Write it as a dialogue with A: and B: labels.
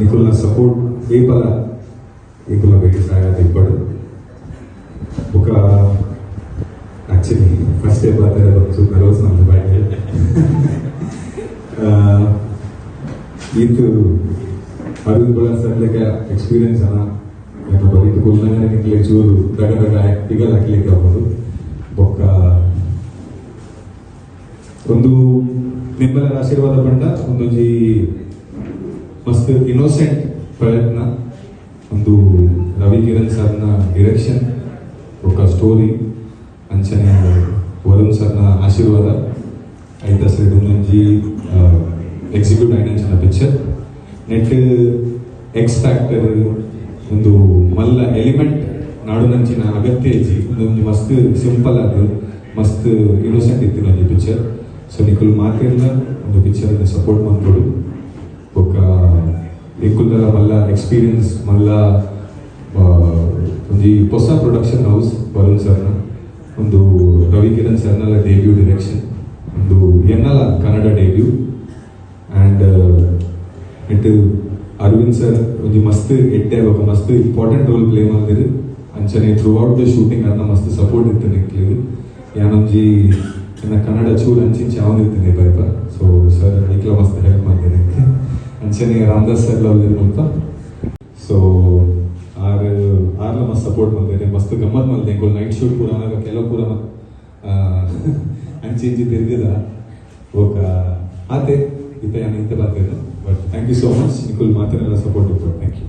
A: ನಿಕುಲ್ನ support ಏಪಲ ಎಂಕುಲ್ನ ಭೇಟಿ ಸಹಾಯ ಇಪ್ಪಡು. ಬೊಕ actually first day ಬರ್ತಾರೆ, ಚೂರು ನರ್ವಸ್ ನಮ್ದು ಬಾಯಿ. ಈತು ಅರವಿಂದ್ ಬಳ್ಳಾಲ್ ಸರ್ ಲೆಕ್ಕ ಎಕ್ಸ್ಪೀರಿಯನ್ಸ್ ಅನ್ನ ಎಂಕ ಬರೀತು ಕುಲ್ನಗರ ನಿಕ್ಲೆ ಚೂರು ದಗ ದಗ ತಿಗಲ್ ಹಾಕ್ಲಿಕ್ಕೆ ಆಗ್ಬೋದು. ಬೊಕ್ಕ ಒಂದು ನಿಮ್ಮೆಲ್ಲರ ಆಶೀರ್ವಾದ ಪಂಡ ಒಂದೊಂಜಿ ಮಸ್ತ್ ಇನ್ನೋಸೆಂಟ್ ಪ್ರಯತ್ನ. ಒಂದು ರವಿ ಕಿರಣ್ ಸರ್ನ ಡಿರೆಕ್ಷನ್ ಬೊಕ್ಕ ಸ್ಟೋರಿ, ಅಂಚನೆ ವರುಣ್ ಸರ್ನ ಆಶೀರ್ವಾದ ಐತ ಸೈಡ್ ಒಂದೊಂಜಿ ಎಕ್ಸಿಕ್ಯೂಟ್ ಆಯ್ನಂಚಿನ picture. Net X factor ಒಂದು ಮಲ್ಲ ಎಲಿಮೆಂಟ್ ನಾಡುನಂಚಿನ ಅಗತ್ಯ ಇಜ್ಜಿ. ಒಂದೊಂಜಿ ಮಸ್ತ್ ಸಿಂಪಲ್ ಆದ್, ಮಸ್ತ್ ಇನ್ನೋಸೆಂಟ್ ಇತ್ತಿನ ಒಂಜಿ ಪಿಕ್ಚರ್. ಸೊ ನಿಕುಲು ಮಾತೆರ್ಲ ಒಂದು ಪಿಕ್ಚರ್ ಸಪೋರ್ಟ್ ಮಲ್ಪೊಡು. ಬೊಕ್ಕ ಎಂಕುಲ್ದಲ ಮಲ್ಲ ಎಕ್ಸ್ಪೀರಿಯನ್ಸ್ ಮಲ್ಲ ಒಂಜಿ ಹೊಸ ಪ್ರೊಡಕ್ಷನ್ ಹೌಸ್ ವರುಣ್ ಸರ್ನ. ಒಂದು ರವಿ ಕಿರಣ್ ಸರ್ನಲ ಡೇಬ್ಯೂ ಡಿರೆಕ್ಷನ್, ಒಂದು ಎನ್ನಲ Kannada debut. And it Arvind sir ಒಂಜಿ ಮಸ್ತ್ ಎಡ್ಡೆ ಬೊಕ ಮಸ್ತ್ important role play ಮಲ್ದಿರು. ಅಂಚನೆ through out the shooting ಅನ್ನ ಮಸ್ತ್ ಸಪೋರ್ಟ್ ಇತ್ತು ನಿಕ್ಲೆಗ್. ಯಾನೊಂಜಿ ಎನ್ನ ಕನ್ನಡ ಚೂರು ಅಂಚಿಂಚಿ ಆವೊಂದಿತ್ತು ಪೈಪ. ಸೊ ಸರ್ ಐಕ್ಲ ಮಸ್ತ್ ಹೆಲ್ಪ್ ಮಲ್ದಿರು. ಅಂಚನೆ ರಾಮದಾಸ್ ಸರ್ ಲವ್ಲಿರ್ ಮುಲ್ಪ. ಸೊ ಆರ್ ಆರ್ಲ ಮಸ್ತ್ ಸಪೋರ್ಟ್ ಮಲ್ದಿರು. ಮಸ್ತ್ ಗಮ್ಮತ್ ಮಲ್ದೆ ಎಂಕುಲು. ನೈಟ್ ಶೂಟ್ ಪೂರ ಆನಗ ಕೆಲವು ಪೂರ ಅಂಚಿ ಇಂಚಿ ತಿರ್ಗದ. ಬೊಕ ಆತೆ, ಇತ್ತೆ ಯಾನ್ ಇತ್ತೆ ಬರ್ತೇನೆ. But thank you so much. ನಿಕುಲ್ ಮಾತೆರೆಲ support ಇತ್ತು. Thank you.